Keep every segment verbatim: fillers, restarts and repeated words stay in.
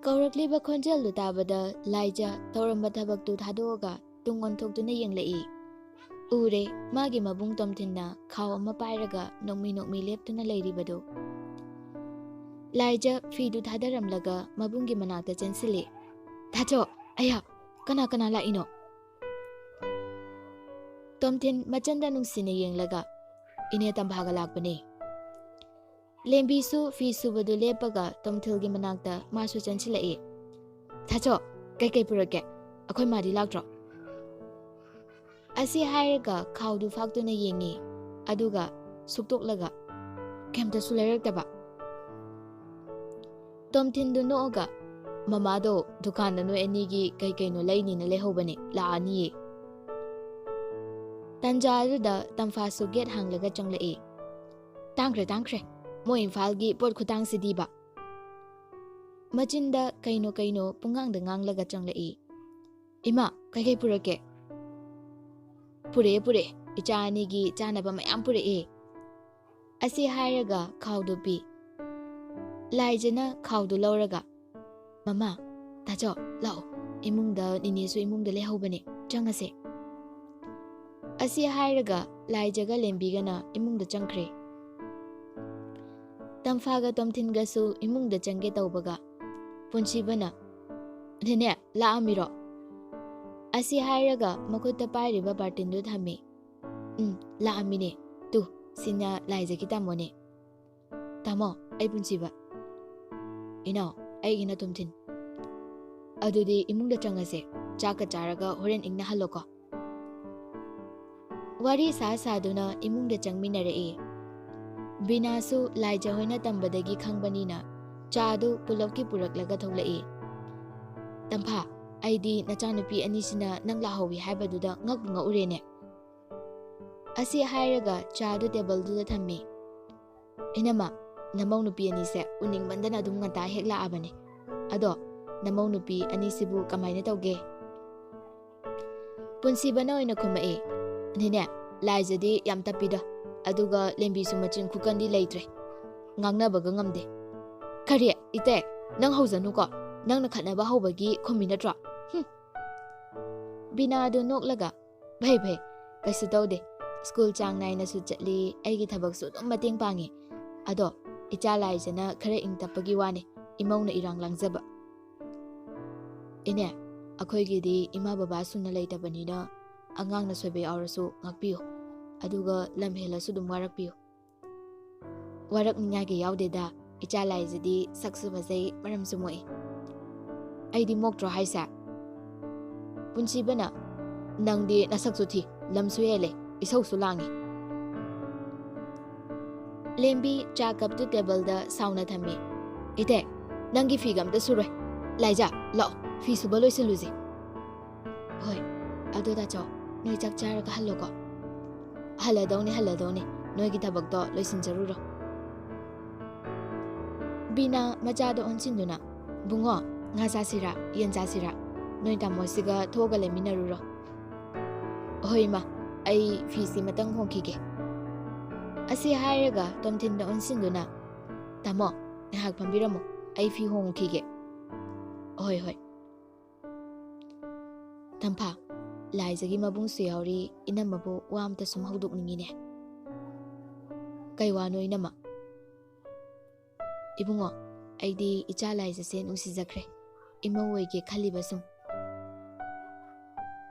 ꯀꯧꯔꯛꯂꯤꯕ ꯈꯣꯟꯖꯦꯜꯗꯨ ꯇꯥꯕꯗ ꯂꯥꯏꯖ ꯇꯧꯔꯝꯕ ꯊꯕꯛꯇꯨ ꯊꯥꯗꯣꯛꯑꯒ ꯇꯨꯡ ꯑꯣꯟꯊꯣꯛꯇꯨꯅ ꯌꯦꯡꯂꯛꯏ꯫ ꯎꯔꯦ, ꯃꯥꯒꯤ ꯃꯕꯨꯡ ꯇꯣꯝꯊꯤꯟꯅ ꯈꯥꯎ ꯑꯃ ꯄꯥꯏꯔꯒ ꯅꯣꯛꯃꯤ ꯅꯣꯛꯃꯤ ꯂꯦꯞꯇꯨꯅ ꯂꯩꯔꯤꯕꯗꯨ꯫ ꯂꯥꯏꯖ ꯐꯤꯗꯨ ꯊꯥꯗꯔꯝꯂꯒ ꯃꯕꯨꯡꯒꯤ ꯃꯅꯥꯛꯇ ꯆꯦꯟꯁꯤꯜꯂꯤ꯫ "ꯊꯥꯖꯣ, ꯑꯌꯥ, ꯀꯅꯥ ꯀꯅꯥ ꯂꯥꯛꯏꯅꯣ?" ꯇꯣꯝꯊꯤꯟ ꯃꯆꯟꯗ ꯅꯨꯡꯁꯤꯅ ꯌꯦꯡꯂꯒ, "ꯏꯅꯦ ꯇꯝꯐꯥꯒ ꯂꯥꯛꯄꯅꯦ꯫" ꯂꯦꯝꯕꯤꯁꯨ ꯐꯤ ꯁꯨꯕꯗꯨ ꯂꯦꯞꯄꯒ ꯇꯣꯝꯊꯤꯜꯒꯤ ꯃꯅꯥꯛꯇ ꯃꯥꯁꯨ ꯆꯪꯁꯤꯜꯂꯛꯏ꯫ "ꯊꯥꯖꯣ, ꯀꯩꯀꯩ ꯄꯨꯔꯛꯀꯦ? ꯑꯩꯈꯣꯏ ꯃꯥꯗꯤ ꯂꯥꯛꯇ꯭ꯔꯣ?" ꯑꯁꯤ ꯍꯥꯏꯔꯒ ꯈꯥꯎꯗꯨ ꯐꯥꯛꯇꯨꯅ ꯌꯦꯡꯉꯤ, ꯑꯗꯨꯒ ꯁꯨꯛꯇꯣꯛꯂꯒ ꯀꯩꯝꯇꯁꯨ ꯂꯩꯔꯛꯇꯕ꯫ ꯇꯣꯝꯊꯤꯟꯗꯨ ꯅꯣꯛꯑꯒ, "ꯃꯃꯥꯗꯣ ꯗꯨꯀꯥꯟꯗ ꯅꯣꯏ ꯑꯅꯤꯒꯤ ꯀꯩ ꯀꯩꯅꯣ ꯂꯩꯅꯤꯅ ꯂꯩꯍꯧꯕꯅꯦ, ꯂꯥꯛꯑꯅꯤꯌꯦ꯫" ꯇꯟꯖꯥ ꯑꯗꯨꯗ ꯇꯝꯐꯥꯁꯨ ꯒꯦꯠ ꯍꯥꯡꯂꯒ ꯆꯪꯂꯛꯏ꯫ "ꯇꯥꯡꯈ꯭ꯔꯦ, ꯇꯥꯡꯈ꯭ꯔꯦ꯫ ꯃꯣꯏ ꯏꯝꯐꯥꯜꯒꯤ ꯄꯣꯠ ꯈꯨꯇꯥꯡꯁꯤꯗꯤꯕ꯫" ꯃꯆꯤꯟꯗ ꯀꯩꯅꯣ ꯀꯩꯅꯣ ꯄꯨꯡꯉꯥꯡꯗ ꯉꯥꯡꯂꯒ ꯆꯪꯂꯛꯏ꯫ "ꯏꯃꯥ, ꯀꯩꯀꯩ ꯄꯨꯔꯛꯀꯦ?" "ꯄꯨꯔꯛꯑꯦ, ꯄꯨꯔꯛꯑꯦ꯫ ꯏꯆꯥ ꯑꯅꯤꯒꯤ ꯆꯥꯅꯕ ꯃꯌꯥꯝ ꯄꯨꯔꯛꯑꯦ꯫" ꯑꯁꯤ ꯍꯥꯏꯔꯒ ꯈꯥꯎꯗꯨ ꯄꯤ꯫ ꯂꯥꯏꯖꯅ ꯈꯥꯎꯗꯨ ꯂꯧꯔꯒ, "ꯃꯃꯥ, ꯇꯥꯖꯧ, ꯂꯥꯛꯑꯣ꯫ ꯏꯃꯨꯡꯗ, ꯅꯤꯅꯦꯁꯨ ꯏꯃꯨꯡꯗ ꯂꯩꯍꯧꯕꯅꯦ꯫ ꯆꯪꯉꯁꯦ꯫" ꯑꯁꯤ ꯍꯥꯏꯔꯒ ꯂꯥꯏꯖꯒ ꯂꯦꯝꯕꯤꯒꯅ ꯏꯃꯨꯡꯗ ꯆꯪꯈ꯭ꯔꯦ꯫ ꯇꯝꯐꯥꯒ ꯇꯣꯝꯊꯤꯟꯒꯁꯨ ꯏꯃꯨꯡꯗ ꯆꯪꯒꯦ ꯇꯧꯕꯒ, ꯄꯨꯟꯁꯤꯕꯅ, "ꯅꯦꯅꯦ, ꯂꯥꯛꯑꯝꯃꯤꯔꯣ?" ꯑꯁꯤ ꯍꯥꯏꯔꯒ ꯃꯈꯨꯠꯇ ꯄꯥꯏꯔꯤꯕ ꯕꯥꯔꯇꯤꯟꯗꯨ ꯊꯝꯃꯤ꯫ "ꯎꯝ, ꯂꯥꯛꯑꯝꯃꯤꯅꯦ꯫ ꯇꯨ, ꯁꯤꯅ ꯂꯥꯏꯖꯒꯤ ꯇꯥꯃꯣꯅꯦ꯫" "ꯇꯥꯃꯣ, ꯑꯩ ꯄꯨꯟꯁꯤꯕ꯫" "ꯏꯅꯥꯎ, ꯑꯩꯒꯤꯅ ꯇꯣꯝꯊꯤꯟ꯫" "ꯑꯗꯨꯗꯤ ꯏꯃꯨꯡꯗ ꯆꯪꯉꯁꯦ꯫ ꯆꯥꯛꯀ ꯆꯥꯔꯒ ꯍꯣꯔꯦꯟ ꯏꯪꯅꯍꯜꯂꯣꯀꯣ꯫" ꯋꯥꯔꯤ ꯁꯥ ꯁꯥꯗꯨꯅ ꯏꯃꯨꯡꯗ ꯆꯪꯃꯤꯟꯅꯔꯛꯏ꯫ ꯕꯤꯅꯥꯁꯨ ꯂꯥꯏꯖ ꯍꯣꯏꯅ ꯇꯝꯕꯗꯒꯤ ꯈꯪꯕꯅꯤꯅ ꯆꯥꯗꯨ ꯄꯨꯂꯞꯀꯤ ꯄꯨꯔꯛꯂꯒ ꯊꯣꯛꯂꯛꯏ꯫ "ꯇꯝꯐꯥ, ꯑꯩꯗꯤ ꯅꯆꯥꯅꯨꯄꯤ ꯑꯅꯤꯁꯤꯅ ꯅꯪ ꯂꯥꯛꯍꯧꯋꯤ ꯍꯥꯏꯕꯗꯨꯗ ꯉꯛꯄꯨ ꯉꯛꯎꯔꯦꯅꯦ꯫" ꯑꯁꯤ ꯍꯥꯏꯔꯒ ꯆꯥꯗꯨ ꯇꯦꯕꯜꯗꯨꯗ ꯊꯝꯃꯤ꯫ "ꯏꯅꯝꯃ, ꯅꯃꯧ ꯅꯨꯄꯤ ꯑꯅꯤꯁꯦ ꯎꯅꯤꯡꯃꯟꯗꯅ ꯑꯗꯨꯝ ꯉꯟꯇꯥ ꯍꯦꯛ ꯂꯥꯛꯑꯕꯅꯦ꯫ ꯑꯗꯣ ꯅꯃꯧ ꯅꯨꯄꯤ ꯑꯅꯤꯁꯤꯕꯨ ꯀꯃꯥꯏꯅ ꯇꯧꯒꯦ?" ꯄꯨꯟꯁꯤꯕꯅ ꯑꯣꯏꯅ ꯈꯨꯝꯃꯛꯏ, "ꯅꯦꯅꯦ, ꯂꯥꯏꯖꯗꯤ ꯌꯥꯝ ꯇꯞꯄꯤꯗ, ꯑꯗꯨꯒ ꯂꯦꯝꯕꯤꯁꯨ ꯃꯆꯤꯟ ꯈꯨꯀꯟꯗꯤ ꯂꯩꯇ꯭ꯔꯦ, ꯉꯥꯡꯅꯕꯒ ꯉꯝꯗꯦ꯫" "ꯀꯔꯤ? ꯏꯇꯩ, ꯅꯪ ꯍꯧꯖꯅꯨꯀꯣ, ꯅꯪꯅ ꯈꯠꯅꯕ ꯍꯧꯕꯒꯤ ꯈꯨꯝꯃꯤ ꯅꯠꯇ꯭ꯔꯣ?" ꯍꯨꯝ꯫ ꯕꯤꯅꯥꯗꯨ ꯅꯣꯛꯂꯒ, "ꯐꯩ ꯐꯩ, ꯀꯩꯁꯨ ꯇꯧꯗꯦ꯫ ꯁ꯭ꯀꯨꯜ ꯆꯥꯡ ꯅꯥꯏꯅꯁꯨ ꯆꯠꯂꯤ, ꯑꯩꯒꯤ ꯊꯕꯛꯁꯨ ꯑꯗꯨꯝ ꯃꯇꯦꯡ ꯄꯥꯡꯉꯤ꯫ ꯑꯗꯣ ꯏꯆꯥ ꯂꯥꯏꯖꯅ ꯈꯔ ꯏꯪ ꯇꯞꯄꯒꯤ ꯋꯥꯅꯤ, ꯏꯃꯧꯅ ꯏꯔꯥꯡ ꯂꯥꯡꯖꯕ꯫" "ꯏꯅꯦ, ꯑꯩꯈꯣꯏꯒꯤꯗꯤ ꯏꯃꯥ ꯕꯕꯥ ꯁꯨꯅ ꯂꯩꯇꯕꯅꯤꯅ ꯑꯉꯥꯡꯅ ꯁꯣꯏꯕ ꯌꯥꯎꯔꯁꯨ ꯉꯥꯛꯄꯤꯌꯨ, ꯑꯗꯨꯒ ꯂꯝ ꯍꯦꯜꯂꯁꯨ ꯑꯗꯨꯝ ꯋꯥꯔꯛꯄꯤꯌꯨ꯫" "ꯋꯥꯔꯛꯅꯤꯡꯉꯥꯏꯒ ꯌꯥꯎꯗꯦꯗ, ꯏꯆꯥ ꯂꯥꯏꯖꯗꯤ ꯁꯛꯁꯨ ꯐꯖꯩ, ꯃꯔꯝꯁꯨ ꯃꯣꯛꯏ꯫" "ꯑꯩꯗꯤ ꯃꯣꯛꯇ꯭ꯔꯣ ꯍꯥꯏꯁꯦ?" ꯄꯨꯟꯁꯤꯕꯅ, "ꯅꯪꯗꯤ ꯅꯁꯛꯁꯨ ꯊꯤ, ꯂꯝꯁꯨ ꯍꯦꯜꯂꯦ, ꯏꯁꯧꯁꯨ ꯂꯥꯡꯉꯤ꯫" ꯂꯦꯝꯕꯤ ꯆꯥ ꯀꯞꯇꯨ ꯇꯦꯕꯜꯗ ꯁꯥꯎꯅ ꯊꯝꯃꯤ꯫ "ꯏꯇꯩ, ꯅꯪꯒꯤ ꯐꯤꯒ ꯑꯝꯇ ꯁꯨꯔꯣꯏ꯫ ꯂꯥꯏꯖꯥ, ꯂꯥꯛꯑꯣ, ꯐꯤ ꯁꯨꯕ ꯂꯣꯏꯁꯤꯜꯂꯨꯁꯦ꯫" "ꯍꯣꯏ, ꯑꯗꯣ ꯇꯥꯆꯧ, ꯅꯣꯏ ꯆꯥꯛ ꯆꯥꯔꯒ ꯍꯜꯂꯣꯀꯣ꯫" "ꯍꯜꯂꯗꯧꯅꯤ, ꯍꯜꯂꯗꯧꯅꯤ, ꯅꯣꯏꯒꯤ ꯊꯕꯛꯇꯣ ꯂꯣꯏꯁꯤꯟꯖꯔꯨꯔꯣ꯫" ꯕꯤꯅꯥ ꯃꯆꯥꯗ ꯑꯣꯟꯁꯤꯟꯗꯨꯅ, "ꯕꯨꯡꯉꯣ, ꯉꯥ ꯆꯥꯁꯤꯔꯥ, ꯌꯦꯟ ꯆꯥꯁꯤꯔꯥ? ꯅꯣꯏ ꯇꯥꯃꯣꯁꯤꯒ ꯊꯣꯛꯑꯒ ꯂꯩꯃꯤꯟꯅꯔꯨꯔꯣ꯫" "ꯍꯣꯏ ꯏꯃꯥ, ꯑꯩ ꯐꯤꯁꯤ ꯃꯇꯪ ꯍꯣꯡꯈꯤꯒꯦ꯫" ꯑꯁꯤ ꯍꯥꯏꯔꯒ ꯇꯣꯝꯊꯤꯟꯗ ꯑꯣꯟꯁꯤꯟꯗꯨꯅ, "ꯇꯥꯃꯣ, ꯉꯥꯏꯍꯥꯛ ꯐꯝꯕꯤꯔꯝꯃꯣ, ꯑꯩ ꯐꯤ ꯍꯣꯡꯉꯨꯈꯤꯒꯦ꯫" "ꯍꯣꯏ, ꯍꯣꯏ꯫" "ꯇꯝꯐꯥ, ꯂꯥꯏꯖꯒꯤ ꯃꯕꯨꯡꯁꯨ ꯌꯥꯎꯔꯤ, ꯏꯅꯝꯃꯕꯨ ꯋꯥ ꯑꯝꯇ ꯁꯨꯝ ꯍꯧꯗꯣꯛꯅꯤꯡꯉꯤꯅꯦ꯫" "ꯀꯩ ꯋꯥꯅꯣ ꯏꯅꯝꯃ?" "ꯏꯕꯨꯡꯉꯣ, ꯑꯩꯗꯤ ꯏꯆꯥ ꯂꯥꯏꯖꯁꯦ ꯅꯨꯡꯁꯤꯖꯈ꯭ꯔꯦ, ꯏꯃꯧ ꯑꯣꯏꯒꯦ ꯈꯜꯂꯤꯕ ꯁꯨꯝ꯫"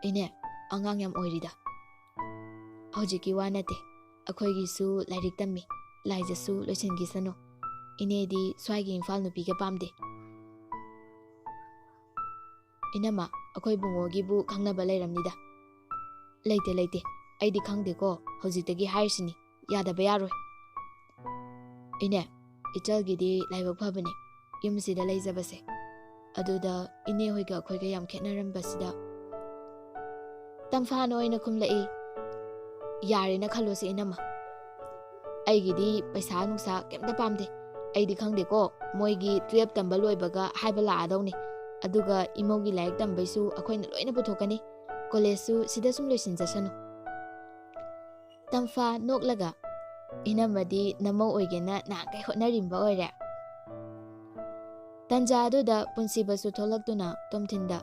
"ꯏꯅꯦ, ꯑꯉꯥꯡ ꯌꯥꯝ ꯑꯣꯏꯔꯤꯗ꯫" "ꯍꯧꯖꯤꯛꯀꯤ ꯋꯥ ꯅꯠꯇꯦ, ꯑꯩꯈꯣꯏꯒꯤꯁꯨ ꯂꯥꯏꯔꯤꯛ ꯇꯝꯃꯤ, ꯂꯥꯏꯖꯁꯨ ꯂꯣꯏꯁꯤꯟꯈꯤꯁꯅꯨ꯫ ꯏꯅꯦꯗꯤ ꯁ꯭ꯋꯥꯏꯒꯤ ꯏꯝꯐꯥꯜ ꯅꯨꯄꯤꯒ ꯄꯥꯝꯗꯦ꯫" "ꯏꯅꯝꯃ, ꯑꯩꯈꯣꯏ ꯕꯨꯡꯉꯣꯒꯤꯕꯨ ꯈꯪꯅꯕ ꯂꯩꯔꯝꯅꯤꯗ꯫" "ꯂꯩꯇꯦ, ꯂꯩꯇꯦ, ꯑꯩꯗꯤ ꯈꯪꯗꯦꯀꯣ, ꯍꯧꯖꯤꯛꯇꯒꯤ ꯍꯥꯏꯔꯤꯁꯤꯅꯤ, ꯌꯥꯗꯕ ꯌꯥꯔꯣꯏ꯫" "ꯏꯅꯦ, ꯏꯆꯜꯒꯤꯗꯤ ꯂꯥꯏꯕꯛ ꯐꯕꯅꯤ, ꯌꯨꯝꯁꯤꯗ ꯂꯩꯖꯕꯁꯦ꯫ ꯑꯗꯨꯗ ꯏꯅꯦ ꯍꯣꯏꯒ ꯑꯩꯈꯣꯏꯒ ꯌꯥꯝ ꯈꯦꯠꯅꯔꯝꯕꯁꯤꯗ꯫" ꯇꯝꯐꯥꯅ ꯑꯣꯏꯅ ꯈꯨꯝꯂꯛꯏ, "ꯌꯥꯔꯦꯅ ꯈꯜꯂꯣꯁꯦ ꯏꯅꯝꯃ꯫ ꯑꯩꯒꯤꯗꯤ ꯄꯩꯁꯥ ꯅꯨꯡꯁꯥ ꯀꯩꯝꯇ ꯄꯥꯝꯗꯦ꯫ ꯑꯩꯗꯤ ꯈꯪꯗꯦꯀꯣ, ꯃꯣꯏꯒꯤ ꯇꯨꯌꯦꯜꯞ ꯇꯝꯕ ꯂꯣꯏꯕꯒ ꯍꯥꯏꯕ ꯂꯥꯛꯑꯗꯧꯅꯤ꯫ ꯑꯗꯨꯒ ꯏꯃꯧꯒꯤ ꯂꯥꯏꯔꯤꯛ ꯇꯝꯕꯩꯁꯨ ꯑꯩꯈꯣꯏꯅ ꯂꯣꯏꯅ ꯄꯨꯊꯣꯛꯀꯅꯤ꯫ ꯀꯣꯂꯦꯖꯁꯨ ꯁꯤꯗ ꯁꯨꯝ ꯂꯣꯏꯁꯤꯟꯖꯁꯅꯨ꯫ ꯇꯝꯐꯥ ꯅꯣꯛꯂꯒ, "ꯏꯅꯝꯃꯗꯤ ꯅꯃꯧ ꯑꯣꯏꯒꯦꯅ ꯅꯍꯥꯟꯈꯩ ꯍꯣꯠꯅꯔꯤꯕ ꯑꯣꯏꯔꯦ"꯫ ꯇꯟꯖꯥ ꯑꯗꯨꯗ ꯄꯨꯟꯁꯤꯕꯁꯨ ꯊꯣꯛꯂꯛꯇꯨꯅ ꯇꯣꯝꯊꯤꯟꯗ,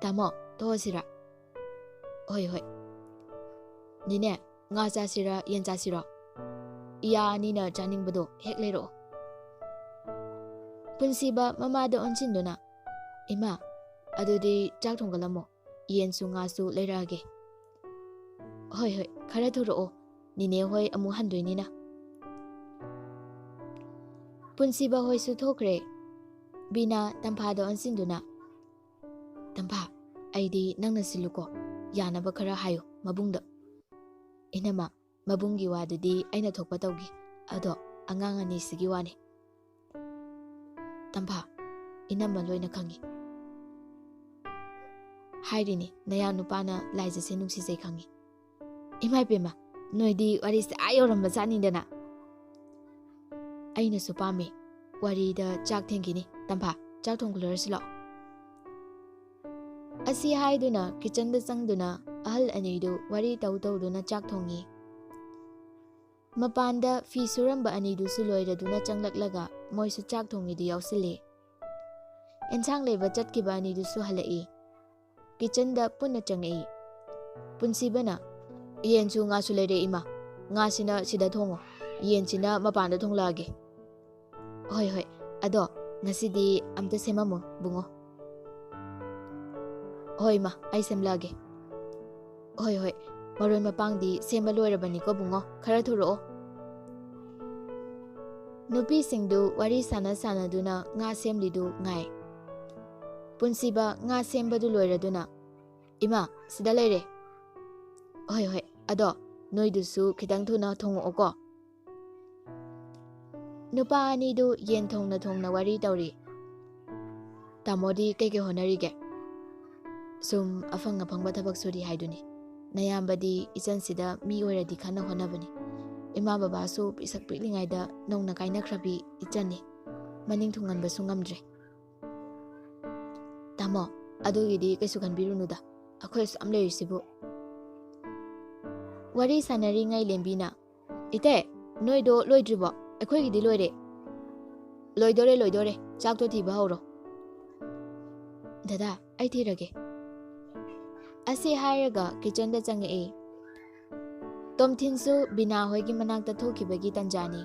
"ꯇꯥꯃꯣ, ꯊꯣꯛꯑꯁꯤꯔꯥ?" "ꯍꯣꯏ, ꯍꯣꯏ꯫ ꯅꯦꯅꯦ, ꯉꯥ ꯆꯥꯁꯤꯔꯥ, ꯌꯦꯟ ꯆꯥꯁꯤꯔꯣ? ꯏꯌꯥ ꯑꯅꯤꯅ ꯆꯥꯅꯤꯡꯕꯗꯣ ꯍꯦꯛ ꯂꯩꯔꯛꯑꯣ"꯫ ꯄꯨꯟꯁꯤꯕ ꯃꯃꯥꯗ ꯑꯣꯟꯁꯤꯟꯗꯨꯅ, "ꯏꯃꯥ, ꯑꯗꯨꯗꯤ ꯆꯥꯛ ꯊꯣꯡꯒꯠꯂꯝꯃꯣ, ꯌꯦꯟꯁꯨ ꯉꯥꯁꯨ ꯂꯩꯔꯛꯑꯒꯦ"꯫ "ꯍꯣꯏ, ꯍꯣꯏ, ꯈꯔ ꯊꯨꯔꯛꯑꯣ, ꯅꯦꯅꯦ ꯍꯣꯏ ꯑꯃꯨꯛ ꯍꯟꯗꯣꯏꯅꯤꯅ"꯫ ꯄꯨꯟꯁꯤꯕ ꯍꯣꯏꯁꯨ ꯊꯣꯛꯈ꯭ꯔꯦ꯫ ꯕꯤꯅꯥ ꯇꯝꯐꯥꯗ ꯑꯣꯟꯁꯤꯟꯗꯨꯅ, "ꯇꯝꯐꯥ, ꯑꯩꯗꯤ ꯅꯪꯅ ꯁꯤꯜꯂꯨꯀꯣ, ꯌꯥꯅꯕ ꯈꯔ ꯍꯥꯏꯌꯨ ꯃꯕꯨꯡꯗ"꯫ "ꯏꯅꯝꯃ, ꯃꯕꯨꯡꯒꯤ ꯋꯥꯗꯨꯗꯤ ꯑꯩꯅ ꯊꯣꯛꯄ ꯇꯧꯒꯦ, ꯑꯗꯣ ꯑꯉꯥꯡ ꯑꯅꯤꯁꯤꯒꯤ ꯋꯥꯅꯤ"꯫ "ꯇꯝꯐꯥ, ꯏꯅꯝꯃ ꯂꯣꯏꯅ ꯈꯪꯉꯤ꯫ ꯍꯥꯏꯔꯤꯅꯤ, ꯅꯌꯥ ꯅꯨꯄꯥꯅ ꯂꯥꯏꯖꯁꯦ ꯅꯨꯡꯁꯤꯖꯩ ꯈꯪꯉꯤ"꯫ "ꯏꯃꯥ ꯏꯄꯦꯝꯃ, ꯅꯣꯏꯗꯤ ꯋꯥꯔꯤꯁꯦ ꯑꯥ ꯌꯧꯔꯝꯕ ꯆꯥꯠꯅꯤꯗꯅ"꯫ "ꯑꯩꯅꯁꯨ ꯄꯥꯝꯃꯤ꯫ ꯋꯥꯔꯤꯗ ꯆꯥꯛ ꯊꯦꯡꯈꯤꯅꯤ꯫ ꯇꯝꯐꯥ, ꯆꯥꯛ ꯊꯣꯡ ꯈꯨꯜꯂꯨꯔꯁꯤ ꯂꯥꯛꯑꯣ"꯫ ꯑꯁꯤ ꯍꯥꯏꯗꯨꯅ ꯀꯤꯆꯟꯗ ꯆꯪꯗꯨꯅ ꯑꯍꯜ ꯑꯅꯤꯗꯨ ꯋꯥꯔꯤ ꯇꯧ ꯇꯧꯗꯨꯅ ꯆꯥꯛ ꯊꯣꯡꯉꯤ꯫ ꯃꯄꯥꯟꯗ ꯐꯤ ꯁꯨꯔꯝꯕ ꯑꯅꯤꯗꯨꯁꯨ ꯂꯣꯏꯔꯗꯨꯅ ꯆꯪꯂꯛꯂꯒ ꯃꯣꯏꯁꯨ ꯆꯥꯛ ꯊꯣꯡꯉꯤꯗꯨ ꯌꯥꯎꯁꯤꯜꯂꯤ꯫ ꯑꯦꯟꯁꯥꯡ ꯂꯩꯕ ꯆꯠꯈꯤꯕ ꯑꯅꯤꯗꯨꯁꯨ ꯍꯜꯂꯛꯏ꯫ ꯀꯤꯆꯟꯗ ꯄꯨꯟꯅ ꯆꯪꯉꯛꯏ꯫ ꯄꯨꯟꯁꯤꯕꯅ, "ꯌꯦꯟꯁꯨ ꯉꯥꯁꯨ ꯂꯩꯔꯦ ꯏꯃꯥ, ꯉꯥꯁꯤꯅ ꯁꯤꯗ ꯊꯣꯡꯉꯣ, ꯌꯦꯟꯁꯤꯅ ꯃꯄꯥꯟꯗ ꯊꯣꯡꯂꯛꯑꯒꯦ"꯫ "ꯍꯣꯏ, ꯍꯣꯏ, ꯑꯗꯣ ꯉꯁꯤꯗꯤ ꯑꯝꯇ ꯁꯦꯝꯃꯝꯃꯣ ꯕꯨꯡꯉꯣ"꯫ "ꯍꯣꯏ ꯏꯃꯥ, ꯑꯩ ꯁꯦꯝꯂꯛꯑꯒꯦ"꯫ "ꯍꯣꯏ, ꯍꯣꯏ, ꯃꯔꯣꯏ ꯃꯄꯥꯡꯗꯤ ꯁꯦꯝꯕ ꯂꯣꯏꯔꯕꯅꯤꯀꯣ ꯕꯨꯡꯉꯣ, ꯈꯔ ꯊꯨꯔꯛꯑꯣ"꯫ ꯅꯨꯄꯤꯁꯤꯡꯗꯨ ꯋꯥꯔꯤ ꯁꯥꯟꯅ ꯁꯥꯟꯅꯗꯨꯅ ꯉꯥ ꯁꯦꯝꯂꯤꯗꯨ ꯉꯥꯏ꯫ ꯄꯨꯟꯁꯤꯕ ꯉꯥ ꯁꯦꯝꯕꯗꯨ ꯂꯣꯏꯔꯗꯨꯅ, "ꯏꯃꯥ, ꯁꯤꯗ ꯂꯩꯔꯦ"꯫ "ꯍꯣꯏ, ꯍꯣꯏ, ꯑꯗꯣ ꯅꯣꯏꯗꯨꯁꯨ ꯈꯤꯇꯪ ꯊꯨꯅ ꯊꯣꯡꯉꯛꯑꯣꯀꯣ"꯫ ꯅꯨꯄꯥ ꯑꯅꯤꯗꯨ ꯌꯦꯟ ꯊꯣꯡꯅ ꯊꯣꯡꯅ ꯋꯥꯔꯤ ꯇꯧꯔꯤ꯫ "ꯇꯥꯃꯣꯗꯤ ꯀꯩꯀꯩ ꯍꯣꯠꯅꯔꯤꯒꯦ"? "ꯁꯨꯝ ꯑꯐꯪ ꯑꯐꯪꯕ ꯊꯕꯛ ꯁꯨꯔꯤ ꯍꯥꯏꯗꯨꯅꯤ꯫ ꯅꯌꯥꯝꯕꯗꯤ ꯏꯆꯟꯁꯤꯗ ꯃꯤ ꯑꯣꯏꯔꯗꯤ ꯈꯟꯅ ꯍꯣꯠꯅꯕꯅꯤ꯫ ꯏꯃꯥ ꯕꯕꯥꯁꯨ ꯄꯤꯁꯛ ꯄꯤꯛꯂꯤꯉꯩꯗ ꯅꯧꯅ ꯀꯥꯏꯅꯈ꯭ꯔꯕꯤ ꯏꯆꯟꯅꯤ꯫ ꯃꯅꯤꯡ ꯊꯨꯡꯍꯟꯕꯁꯨ ꯉꯝꯗ꯭ꯔꯦ"꯫ ꯑꯃꯣ, ꯑꯗꯨꯒꯤꯗꯤ ꯀꯩꯁꯨ ꯈꯟꯕꯤꯔꯨꯅꯨꯗ, ꯑꯩꯈꯣꯏ ꯑꯁꯨꯛ ꯌꯥꯝ ꯂꯩꯔꯤꯁꯤꯕꯨ꯫ ꯋꯥꯔꯤ ꯁꯥꯟꯅꯔꯤꯉꯩ ꯂꯦꯝꯕꯤꯅ, "ꯏꯇꯩ, ꯅꯣꯏꯗꯣ ꯂꯣꯏꯗ꯭ꯔꯤꯕꯣ? ꯑꯩꯈꯣꯏꯒꯤꯗꯤ ꯂꯣꯏꯔꯦ꯫" "ꯂꯣꯏꯗꯣꯔꯦ, ꯂꯣꯏꯗꯣꯔꯦ꯫ ꯆꯥꯛꯇꯣ ꯊꯤꯕ ꯍꯧꯔꯣ꯫" "ꯗꯗꯥ, ꯑꯩ ꯊꯤꯔꯒꯦ꯫" ꯑꯁꯤ ꯍꯥꯏꯔꯒ ꯀꯤꯆꯟꯗ ꯆꯪꯉꯛꯏ꯫ ꯇꯣꯝꯊꯤꯟꯁꯨ ꯕꯤꯅꯥ ꯍꯣꯏꯒꯤ ꯃꯅꯥꯛꯇ ꯊꯣꯛꯈꯤꯕꯒꯤ ꯇꯟꯖꯥꯅꯤ꯫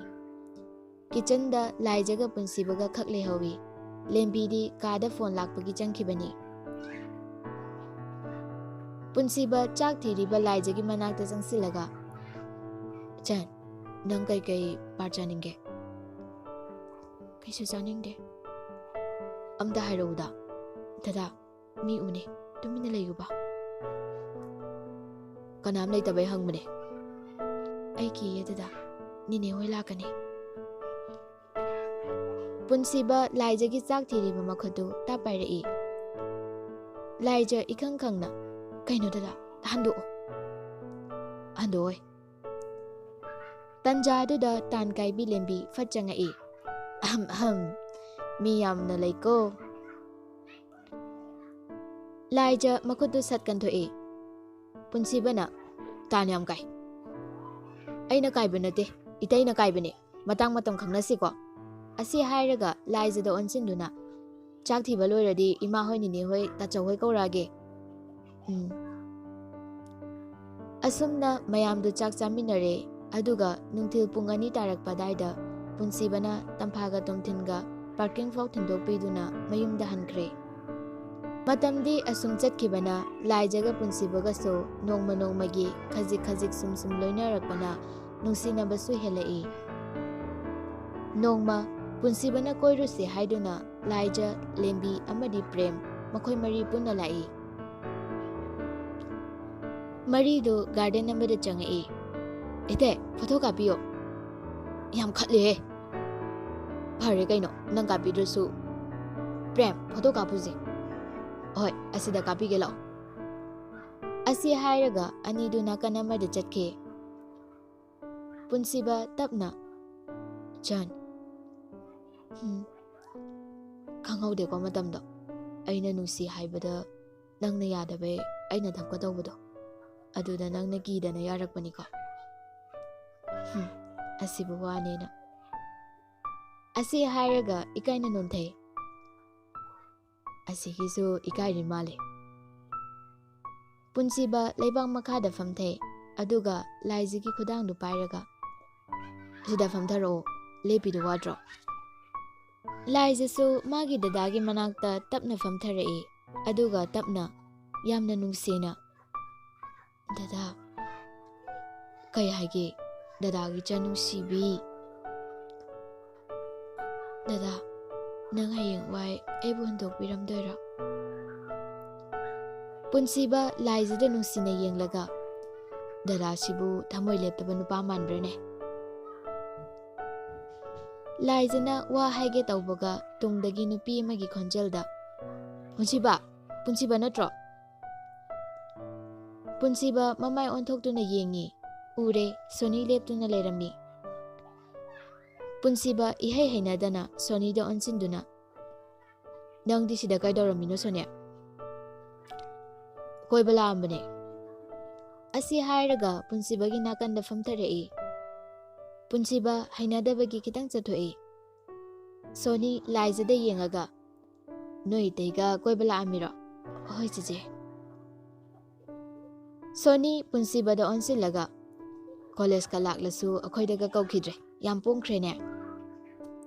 ꯀꯤꯆꯟꯗ ꯂꯥꯏꯖꯒ ꯄꯨꯟꯁꯤꯕꯒ ꯈꯛ ꯂꯩꯍꯧꯏ꯫ ꯂꯦꯝꯕꯤꯗꯤ ꯀꯥꯗ ꯐꯣꯟ ꯂꯥꯛꯄꯒꯤ ꯆꯪꯈꯤꯕꯅꯤ꯫ ꯄꯨꯟꯁꯤꯕ ꯆꯥꯛ ꯊꯤꯔꯤꯕ ꯂꯥꯏꯖꯒꯤ ꯃꯅꯥꯛꯇ ꯆꯪꯁꯤꯜꯂꯒ, "ꯏꯆꯟ, ꯅꯪ ꯀꯩꯀꯩ ꯄꯥꯔꯠ ꯆꯥꯅꯤꯡꯒꯦ?" "ꯀꯩꯁꯨ ꯆꯥꯅꯤꯡꯗꯦ꯫" "ꯑꯝꯇ ꯍꯥꯏꯔꯛꯎꯗ꯫" "ꯗꯗꯥ, ꯃꯤ ꯎꯅꯤ, ꯇꯨꯃꯤꯟꯅ ꯂꯩꯌꯨꯕ꯫" "ꯀꯅꯥꯝ ꯂꯩꯇꯕꯩ ꯍꯪꯕꯅꯦ꯫" "ꯑꯩ ꯀꯤꯌꯦ ꯗꯗꯥ, ꯅꯤꯅꯦ ꯍꯣꯏ ꯂꯥꯛꯀꯅꯤ꯫" ꯄꯨꯟꯁꯤꯕ ꯂꯥꯏꯖꯒꯤ ꯆꯥꯛ ꯊꯤꯔꯤꯕ ꯃꯈꯨꯠꯇꯨ ꯇꯞ ꯄꯥꯏꯔꯛꯏ꯫ ꯂꯥꯏꯖ ꯏꯈꯪ ꯈꯪꯅ, "ꯀꯩꯅꯣ ꯗꯗꯥ, ꯍꯟꯗꯣꯛꯑꯣ꯫" "ꯍꯟꯗꯣꯛꯑꯣꯏ꯫" ꯇꯟꯖꯥꯗꯨꯗ ꯇꯥꯟ ꯀꯥꯏꯕꯤ ꯂꯦꯝꯕꯤ ꯐꯠ ꯆꯪꯉꯛꯏ꯫ "ꯑꯍꯝ ꯑꯍꯝ, ꯃꯤ ꯌꯥꯝꯅ ꯂꯩꯀꯣ꯫" ꯂꯥꯏꯖ ꯃꯈꯨꯠꯇꯨ ꯁꯠ ꯀꯟꯊꯣꯛꯏ꯫ ꯄꯨꯟꯁꯤꯕꯅ, "ꯇꯥꯟ ꯌꯥꯝ ꯀꯥꯏ꯫" "ꯑꯩꯅ ꯀꯥꯏꯕ ꯅꯠꯇꯦ, ꯏꯇꯩꯅ ꯀꯥꯏꯕꯅꯦ꯫ ꯃꯇꯥꯡ ꯃꯇꯝ ꯈꯪꯅꯁꯤꯀꯣ꯫" ꯑꯁꯤ ꯍꯥꯏꯔꯒ ꯂꯥꯏꯖꯗ ꯑꯣꯟꯁꯤꯟꯗꯨꯅ, "ꯆꯥꯛ ꯊꯤꯕ ꯂꯣꯏꯔꯗꯤ ꯏꯃꯥ ꯍꯣꯏ, ꯅꯤꯅꯦ ꯍꯣꯏ, ꯇꯥꯆꯧ ꯍꯣꯏ ꯀꯧꯔꯛꯑꯒꯦ꯫" "ꯎꯝ꯫" ꯑꯁꯨꯝꯅ ꯃꯌꯥꯝꯗꯨ ꯆꯥꯛ ꯆꯥꯃꯤꯟꯅꯔꯦ꯫ ꯑꯗꯨꯒ ꯅꯨꯡꯊꯤꯜ ꯄꯨꯡ ꯑꯅꯤ ꯇꯥꯔꯛꯄ ꯑꯗꯥꯏꯗ ꯄꯨꯟꯁꯤꯕꯅ ꯇꯝꯐꯥꯒ ꯇꯣꯝꯊꯤꯟꯒ ꯄꯥꯔꯀꯤꯡ ꯐꯥꯎ ꯊꯤꯟꯗꯣꯛꯄꯤꯗꯨꯅ ꯃꯌꯨꯝꯗ ꯍꯟꯈ꯭ꯔꯦ꯫ ꯃꯇꯝꯗꯤ ꯑꯁꯨꯝ ꯆꯠꯈꯤꯕꯅ ꯂꯥꯏꯖꯒ ꯄꯨꯟꯁꯤꯕꯒꯁꯨ ꯅꯣꯡꯃ ꯅꯣꯡꯃꯒꯤ ꯈꯖꯤꯛ ꯈꯖꯤꯛ ꯁꯨꯝ ꯁꯨꯝ ꯂꯣꯏꯅꯔꯛꯄꯅ ꯅꯨꯡꯁꯤꯅꯕꯁꯨ ꯍꯦꯜꯂꯛꯏ꯫ ꯅꯣꯡꯃ ꯄꯨꯟꯁꯤꯕꯅ ꯀꯣꯏꯔꯨꯁꯤ ꯍꯥꯏꯗꯨꯅ ꯂꯥꯏꯖ, ꯂꯦꯝꯕꯤ ꯑꯃꯗꯤ ꯄ꯭ꯔꯦꯝ ꯃꯈꯣꯏ ꯃꯔꯤ ꯄꯨꯟꯅ ꯂꯥꯛꯏ꯫ ꯃꯔꯤꯗꯨ ꯒꯥꯔꯗꯦꯟ ꯑꯃꯗ ꯆꯪꯉꯛꯏ꯫ "ꯏꯇꯩ, ꯐꯣꯇꯣ ꯀꯥꯞꯄꯤꯌꯣ꯫" "ꯌꯥꯝ ꯈꯠꯂꯦꯍꯦ꯫" "ꯐꯔꯦ ꯀꯩꯅꯣ, ꯅꯪ ꯀꯥꯞꯄꯤꯗ꯭ꯔꯁꯨ꯫" "ꯄ꯭ꯔꯦꯝ, ꯐꯣꯇꯣ ꯀꯥꯞꯄꯨꯁꯦ꯫" "ꯍꯣꯏ, ꯑꯁꯤꯗ ꯀꯥꯞꯄꯤꯒꯦ ꯂꯥꯛꯑꯣ꯫" ꯑꯁꯤ ꯍꯥꯏꯔꯒ ꯑꯅꯤꯗꯨ ꯅꯥꯀꯟ ꯑꯃꯗ ꯆꯠꯈꯤ꯫ ꯄꯨꯟꯁꯤꯕ ꯇꯞꯅ, "ꯆꯟ꯫" ꯎꯝ꯫ ꯈꯪꯍꯧꯗꯦꯀꯣ ꯃꯇꯝꯗꯣ꯫ ꯑꯩꯅ ꯅꯨꯡꯁꯤ ꯍꯥꯏꯕꯗ ꯅꯪꯅ ꯌꯥꯗꯕꯩ ꯑꯩꯅ ꯊꯛꯀꯗꯧꯕꯗꯣ, ꯑꯗꯨꯗ ꯅꯪꯅ ꯀꯤꯗꯅ ꯌꯥꯔꯛꯄꯅꯤꯀꯣ꯫ ꯍꯨꯝ, ꯑꯁꯤꯕꯨ ꯋꯥꯅꯦꯅ꯫ ꯑꯁꯤ ꯍꯥꯏꯔꯒ ꯏꯀꯥꯏꯅ ꯅꯣꯝꯊꯩ꯫ ꯑꯁꯤꯒꯤꯁꯨ ꯏꯀꯥꯏꯔꯤ ꯃꯥꯜꯂꯦ꯫ ꯄꯨꯟꯁꯤꯕ ꯂꯩꯕꯥꯛ ꯃꯈꯥꯗ ꯐꯝꯊꯩ, ꯑꯗꯨꯒ ꯂꯥꯏꯖꯒꯤ ꯈꯨꯗꯥꯡꯗꯨ ꯄꯥꯏꯔꯒ, "ꯁꯤꯗ ꯐꯝꯊꯔꯛꯑꯣ, ꯂꯦꯞꯄꯤꯗꯨ ꯋꯥꯗ꯭ꯔꯣ?" ꯂꯥꯏꯖꯁꯨ ꯃꯥꯒꯤ ꯗꯗꯥꯒꯤ ꯃꯅꯥꯛꯇ ꯇꯞꯅ ꯐꯝꯊꯔꯛꯏ, ꯑꯗꯨꯒ ꯇꯞꯅ, ꯌꯥꯝꯅ ꯅꯨꯡꯁꯤꯅ, "ꯗꯗꯥ, ꯀꯩ ꯍꯥꯏꯒꯦ, ꯗꯗꯥꯒꯤ ꯏꯆꯥ ꯅꯨꯡꯁꯤꯕꯤ? ꯗꯗꯥ, ꯅꯪ ꯍꯌꯦꯡꯋꯥꯏ ꯑꯩꯕꯨ ꯍꯨꯟꯗꯣꯛꯄꯤꯔꯝꯗꯣꯏꯔꯣ?" ꯄꯨꯟꯁꯤꯕ ꯂꯥꯏꯖꯗ ꯅꯨꯡꯁꯤꯅ ꯌꯦꯡꯂꯒ, "ꯗꯗꯥꯁꯤꯕꯨ ꯊꯃꯣꯏ ꯂꯦꯞꯇꯕ ꯅꯨꯄꯥ ꯃꯥꯟꯕ꯭ꯔꯅꯦ?" ꯂꯥꯏꯖꯅ ꯋꯥ ꯍꯥꯏꯒꯦ ꯇꯧꯕꯒ ꯇꯨꯡꯗꯒꯤ ꯅꯨꯄꯤ ꯑꯃꯒꯤ ꯈꯣꯟꯖꯦꯜꯗ, "ꯄꯨꯟꯁꯤꯕ, ꯄꯨꯟꯁꯤꯕ ꯅꯠꯇ꯭ꯔꯣ?" ꯄꯨꯟꯁꯤꯕ ꯃꯃꯥꯏ ꯑꯣꯟꯊꯣꯛꯇꯨꯅ ꯌꯦꯡꯉꯤ꯫ ꯎꯔꯦ, ꯁꯣꯅꯤ ꯂꯦꯞꯇꯨꯅ ꯂꯩꯔꯝꯃꯤ꯫ ꯄꯨꯟꯁꯤꯕ ꯏꯍꯩ ꯍꯩꯅꯗꯅ ꯁꯣꯅꯤꯗ ꯑꯣꯟꯁꯤꯟꯗꯨꯅ, "ꯅꯪꯗꯤ ꯁꯤꯗ ꯀꯩꯗꯧꯔꯝꯃꯤꯅꯣ, ꯁꯣꯅꯤ?" "ꯀꯣꯏꯕ ꯂꯥꯛꯑꯝꯕꯅꯦ꯫" ꯑꯁꯤ ꯍꯥꯏꯔꯒ ꯄꯨꯟꯁꯤꯕꯒꯤ ꯅꯥꯀꯟꯗ ꯐꯝꯊꯔꯛꯏ꯫ ꯄꯨꯟꯁꯤꯕ ꯍꯩꯅꯗꯕꯒꯤ ꯈꯤꯇꯪ ꯆꯠꯊꯣꯛꯏ꯫ ꯁꯣꯅꯤ ꯂꯥꯏꯖꯗ ꯌꯦꯡꯉꯒ, "ꯅꯣꯏ ꯏꯇꯩꯒ ꯀꯣꯏꯕ ꯂꯥꯛꯑꯝꯃꯤꯔꯣ?" "ꯍꯣꯏ, ꯆꯦꯆꯦ꯫" ꯁꯣꯅꯤ ꯄꯨꯟꯁꯤꯕꯗ ꯑꯣꯟꯁꯤꯜꯂꯒ, "ꯀꯣꯂꯦꯖꯀ ꯂꯥꯛꯂꯁꯨ ꯑꯩꯈꯣꯏꯗꯒ ꯀꯧꯈꯤꯗ꯭ꯔꯦ꯫ ꯌꯥꯝ ꯄꯣꯡꯈ꯭ꯔꯦꯅꯦ?"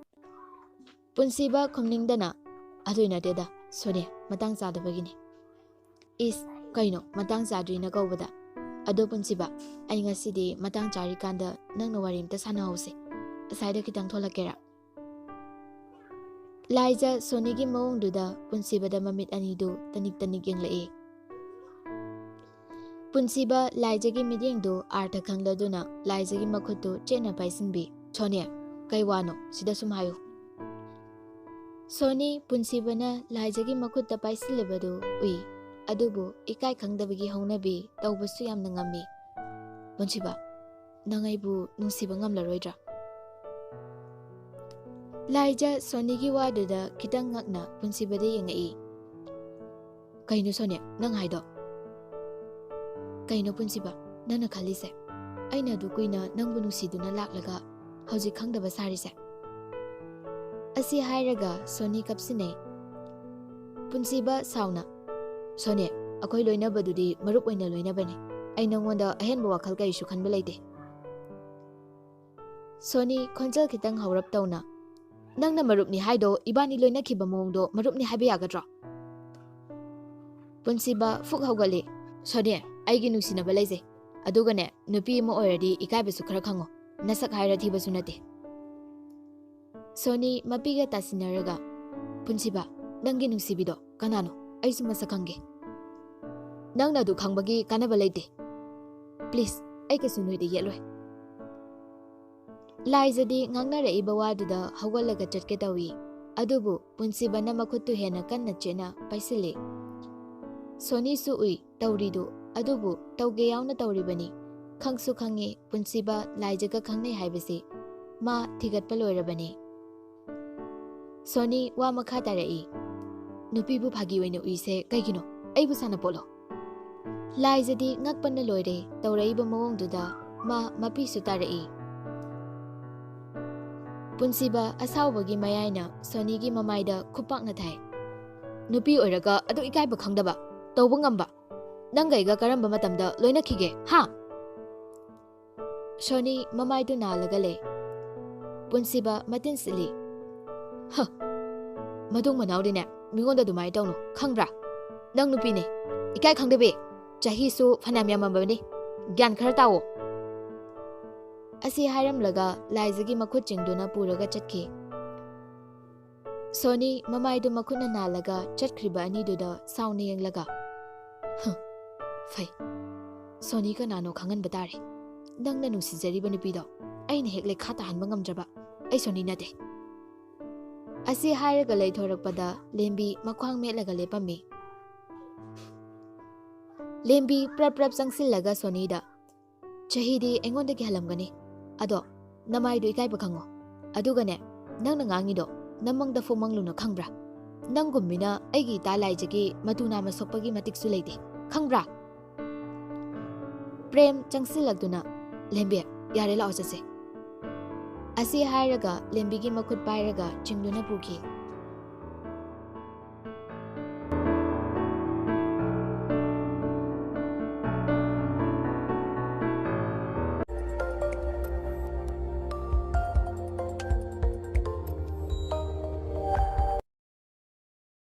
ꯄꯨꯟꯁꯤꯕ ꯈꯨꯝꯅꯤꯡꯗꯅ, "ꯑꯗꯨꯏ ꯅꯠꯇꯦꯗ, ꯁꯣꯅꯤ, ꯃꯇꯥꯡ ꯆꯥꯗꯕꯒꯤꯅꯤ꯫" "ꯏꯁ, ꯀꯩꯅꯣ ꯃꯇꯥꯡ ꯆꯥꯗ꯭ꯔꯤꯅ ꯀꯧꯕꯗ? ꯑꯗꯣ ꯄꯨꯟꯁꯤꯕ, ꯑꯩ ꯉꯁꯤꯗꯤ ꯃꯇꯥꯡ ꯆꯥꯔꯤꯀꯥꯟꯗ ꯅꯪꯅ ꯋꯥꯔꯤ ꯑꯝꯇ ꯁꯥꯟꯅꯍꯧꯁꯦ꯫ ꯑꯁꯥꯏꯗ ꯈꯤꯇꯪ ꯊꯣꯛꯂꯛꯀꯦꯔꯥ?" ꯂꯥꯏꯖ ꯁꯣꯅꯤꯒꯤ ꯃꯑꯣꯡꯗꯨꯗ ꯄꯨꯟꯁꯤꯕꯗ ꯃꯃꯤꯠ ꯑꯅꯤꯗꯨ ꯇꯅꯤꯛ ꯇꯅꯤꯛ ꯌꯦꯡꯂꯛꯏ꯫ ꯄꯨꯟꯁꯤꯕ ꯂꯥꯏꯖꯒꯤ ꯃꯤꯠꯌꯦꯡꯗꯨ ꯑꯥꯔꯊ ꯈꯪꯂꯗꯨꯅ ꯂꯥꯏꯖꯒꯤ ꯃꯈꯨꯠꯇꯨ ꯆꯦꯠꯅ ꯄꯥꯏꯁꯤꯟꯕꯤ꯫ "ꯁꯣꯅꯤ, ꯀꯩ ꯋꯥꯅꯣ? ꯁꯤꯗ ꯁꯨꯝ ꯍꯥꯏꯌꯨ꯫" ꯁꯣꯅꯤ ꯄꯨꯟꯁꯤꯕꯅ ꯂꯥꯏꯖꯒꯤ ꯃꯈꯨꯠꯇ ꯄꯥꯏꯁꯤꯜꯂꯤꯕꯗꯨ ꯎꯏ, ꯑꯗꯨꯕꯨ ꯏꯀꯥꯏ ꯈꯪꯗꯕꯒꯤ ꯍꯧꯅꯕꯤ ꯇꯧꯕꯁꯨ ꯌꯥꯝꯅ ꯉꯝꯃꯤ꯫ "ꯄꯨꯟꯁꯤꯕ, ꯅꯪ ꯑꯩꯕꯨ ꯅꯨꯡꯁꯤꯕ ꯉꯝꯂꯔꯣꯏꯗ꯭ꯔꯥ?" ꯂꯥꯏꯖ ꯁꯣꯅꯤꯒꯤ ꯋꯥꯗꯨꯗ ꯈꯤꯇꯪ ꯉꯛꯅ ꯄꯨꯟꯁꯤꯕꯗ ꯌꯦꯡꯉꯛꯏ꯫ ꯀꯩꯅꯣ ꯁꯣꯅꯤ, ꯅꯪ ꯍꯥꯏꯗꯣ? ꯀꯩꯅꯣ ꯄꯨꯟꯁꯤꯕ, ꯅꯪꯅ ꯈꯜꯂꯤꯁꯦ? ꯑꯩꯅ ꯑꯗꯨ ꯀꯨꯏꯅ ꯅꯪꯕꯨ ꯅꯨꯡꯁꯤꯗꯨꯅ ꯂꯥꯛꯂꯒ ꯍꯧꯖꯤꯛ ꯈꯪꯗꯕ ꯁꯥꯔꯤꯁꯦ? ꯑꯁꯤ ꯍꯥꯏꯔꯒ ꯁꯣꯅꯤ ꯀꯞꯁꯤꯟꯅꯩ꯫ ꯄꯨꯟꯁꯤꯕ ꯁꯥꯎꯅ, "ꯁꯣꯅꯤ, ꯑꯩꯈꯣꯏ ꯂꯣꯏꯅꯕꯗꯨꯗꯤ ꯃꯔꯨꯞ ꯑꯣꯏꯅ ꯂꯣꯏꯅꯕꯅꯤ꯫ ꯑꯩ ꯅꯪꯉꯣꯟꯗ ꯑꯍꯦꯟꯕ ꯋꯥꯈꯜ ꯀꯔꯤꯁꯨ ꯈꯟꯕ ꯂꯩꯇꯦ꯫" ꯁꯣꯅꯤ ꯈꯣꯟꯖꯦꯜ ꯈꯤꯇꯪ ꯍꯧꯔꯞ ꯇꯧꯅ, "ꯅꯪꯅ ꯃꯔꯨꯞꯅꯤ ꯍꯥꯏꯗꯣ ꯏꯕꯥꯅꯤ ꯂꯣꯏꯅꯈꯤꯕ ꯃꯑꯣꯡꯗꯣ ꯃꯔꯨꯞꯅꯤ ꯍꯥꯏꯕ ꯌꯥꯒꯗ꯭ꯔꯣ?" ꯄꯨꯟꯁꯤꯕ ꯐꯨꯛ ꯍꯧꯒꯠꯂꯤ꯫ "ꯁꯣꯅꯤ, ꯑꯩꯒꯤ ꯅꯨꯡꯁꯤꯅꯕ ꯂꯩꯖꯩ꯫ ꯑꯗꯨꯒꯅꯦ, ꯅꯨꯄꯤ ꯑꯃ ꯑꯣꯏꯔꯗꯤ ꯏꯀꯥꯏꯕꯁꯨ ꯈꯔ ꯈꯪꯉꯣ꯫ ꯅꯁꯛ ꯍꯥꯏꯔ ꯊꯤꯕꯁꯨ ꯅꯠꯇꯦ꯫" ꯁꯣꯅꯤ ꯃꯄꯤꯒ ꯇꯥꯁꯤꯟꯅꯔꯒ, "ꯄꯨꯟꯁꯤꯕ, ꯅꯪꯒꯤ ꯅꯨꯡꯁꯤꯕꯤꯗꯣ ꯀꯅꯥꯅꯣ? ꯑꯩꯁꯨ ꯃꯁꯛ ꯈꯪꯒꯦ꯫" "ꯅꯪꯅ ꯑꯗꯨ ꯈꯪꯕꯒꯤ ꯀꯥꯟꯅꯕ ꯂꯩꯇꯦ꯫ ꯄ꯭ꯂꯤꯖ, ꯑꯩ ꯀꯩꯁꯨ ꯅꯣꯏꯗ ꯌꯦꯠꯂꯣꯏ꯫" ꯂꯥꯏꯖꯗꯤ ꯉꯥꯡꯅꯔꯛꯏꯕ ꯋꯥꯗꯨꯗ ꯍꯧꯒꯠꯂꯒ ꯆꯠꯀꯦ ꯇꯧꯏ꯫ ꯑꯗꯨꯕꯨ ꯄꯨꯟꯁꯤꯕꯅ ꯃꯈꯨꯠꯇꯨ ꯍꯦꯟꯅ ꯀꯟꯅ ꯆꯦꯠꯅ ꯄꯥꯏꯁꯤꯜꯂꯤ꯫ ꯁꯣꯅꯤꯁꯨ ꯎꯏ ꯇꯧꯔꯤꯗꯨ, ꯑꯗꯨꯕꯨ ꯇꯧꯒꯦ ꯌꯥꯎꯅ ꯇꯧꯔꯤꯕꯅꯤ꯫ ꯈꯪꯁꯨ ꯈꯪꯉꯤ ꯄꯨꯟꯁꯤꯕ ꯂꯥꯏꯖꯒ ꯈꯪꯅꯩ ꯍꯥꯏꯕꯁꯤ꯫ ꯃꯥ ꯊꯤꯒꯠꯄ ꯂꯣꯏꯔꯕꯅꯤ꯫ ꯁꯣꯅꯤ ꯋꯥ ꯃꯈꯥ ꯇꯥꯔꯛꯏ꯫ "ꯅꯨꯄꯤꯕꯨ ꯐꯥꯒꯤ ꯑꯣꯏꯅ ꯎꯏꯁꯦ ꯀꯩꯒꯤꯅꯣ? ꯑꯩꯕꯨ ꯁꯥꯟꯅꯄꯣꯠꯂꯣ?" ꯂꯥꯏꯖꯗꯤ ꯉꯛꯄꯅ ꯂꯣꯏꯔꯦ ꯇꯧꯔꯛꯏꯕ ꯃꯑꯣꯡꯗꯨꯗ꯫ ꯃꯥ ꯃꯄꯤꯁꯨ ꯇꯥꯔꯛꯏ꯫ ꯄꯨꯟꯁꯤꯕ ꯑꯁꯥꯎꯕꯒꯤ ꯃꯌꯥꯏꯅ ꯁꯣꯅꯤꯒꯤ ꯃꯃꯥꯏꯗ ꯈꯨꯄꯥꯛꯅ ꯊꯥꯏ꯫ "ꯅꯨꯄꯤ ꯑꯣꯏꯔꯒ ꯑꯗꯨ ꯏꯀꯥꯏꯕ ꯈꯪꯗꯕ, ꯇꯧꯕ ꯉꯝꯕ꯫ ꯅꯪꯒ ꯑꯩꯒ ꯀꯔꯝꯕ ꯃꯇꯝꯗ ꯂꯣꯏꯅꯈꯤꯒꯦ, ꯍꯥ?" ꯁꯣꯅꯤ ꯃꯃꯥꯏꯗꯨ ꯅꯥꯜꯂꯒ ꯂꯩ꯫ ꯄꯨꯟꯁꯤꯕ ꯃꯇꯤꯟ ꯁꯤꯠꯂꯤ꯫ "ꯍ, ꯃꯗꯨꯡ ꯃꯅꯥꯎꯗꯤꯅꯦ, ꯃꯤꯉꯣꯟꯗ ꯑꯗꯨꯃꯥꯏꯅ ꯇꯧꯅꯨ, ꯈꯪꯕ꯭ꯔꯥ? ꯅꯪ ꯅꯨꯄꯤꯅꯦ, ꯏꯀꯥꯏ ꯈꯪꯗꯕꯤ, ꯆꯍꯤꯁꯨ ꯐꯅꯌꯥꯝ ꯌꯥꯝꯃꯕꯅꯤ, ꯒ꯭ꯌꯥꯟ ꯈꯔ ꯇꯥꯎꯑꯣ꯫" ꯑꯁꯤ ꯍꯥꯏꯔꯝꯂꯒ ꯂꯥꯏꯖꯒꯤ ꯃꯈꯨꯠ ꯆꯤꯡꯗꯨꯅ ꯄꯨꯔꯒ ꯆꯠꯈꯤ꯫ ꯁꯣꯅꯤ ꯃꯃꯥꯏꯗꯨ ꯃꯈꯨꯠꯅ ꯅꯥꯜꯂꯒ ꯆꯠꯈ꯭ꯔꯤꯕ ꯑꯅꯤꯗꯨꯗ ꯁꯥꯎꯅ ꯌꯦꯡꯂꯒ, "ꯍ, ꯐꯩ꯫ ꯁꯣꯅꯤ ꯀꯅꯥꯅꯣ ꯈꯪꯍꯟꯕ ꯇꯥꯔꯦ꯫ ꯅꯪꯅ ꯅꯨꯡꯁꯤꯖꯔꯤꯕ ꯅꯨꯄꯤꯗꯣ ꯑꯩꯅ ꯍꯦꯛ ꯂꯩꯈꯥ ꯇꯥꯍꯟꯕ ꯉꯝꯗ꯭ꯔꯕ ꯑꯩ ꯁꯣꯅꯤ ꯅꯠꯇꯦ꯫" ꯑꯁꯤ ꯍꯥꯏꯔꯒ ꯂꯩꯊꯣꯔꯛꯄꯗ ꯂꯦꯝꯕꯤ ꯃꯈ꯭ꯋꯥꯡ ꯃꯦꯠꯂꯒ ꯂꯦꯞꯄꯝꯃꯤ꯫ ꯂꯦꯝꯕꯤ ꯄ꯭ꯔꯞ ꯄ꯭ꯔꯞ ꯆꯪꯁꯤꯜꯂꯒ ꯁꯣꯅꯤꯗ, "ꯆꯍꯤꯗꯤ ꯑꯩꯉꯣꯟꯗꯒꯤ ꯍꯜꯂꯝꯒꯅꯤ, ꯑꯗꯣ ꯅꯃꯥꯏꯗꯣ ꯏꯀꯥꯏꯕ ꯈꯪꯉꯣ꯫ ꯑꯗꯨꯒꯅꯦ, ꯅꯪꯅ ꯉꯥꯡꯉꯤꯗꯣ ꯅꯃꯪꯗ ꯐꯨꯃꯪꯂꯨꯅ ꯈꯪꯕ꯭ꯔꯥ? ꯅꯪꯒꯨꯝꯕꯤꯅ ꯑꯩꯒꯤ ꯏꯇꯥ ꯂꯥꯏꯖꯒꯤ ꯃꯇꯨ ꯅꯥꯝꯃ ꯁꯣꯛꯄꯒꯤ ꯃꯇꯤꯛꯁꯨ ꯂꯩꯇꯦ, ꯈꯪꯕ꯭ꯔꯥ? ꯄ꯭ꯔꯦꯝ ꯆꯪꯁꯤꯜꯂꯛꯇꯨꯅ, "ꯂꯦꯝꯕꯤ, ꯌꯥꯔꯦ, ꯂꯥꯛꯑꯣ ꯆꯠꯁꯦ꯫ ꯑꯁꯤ ꯍꯥꯏꯔꯒ ꯂꯦꯝꯕꯤꯒꯤ ꯃꯈꯨꯠ ꯄꯥꯏꯔꯒ ꯆꯤꯡꯗꯨꯅ ꯄꯨꯈꯤ꯫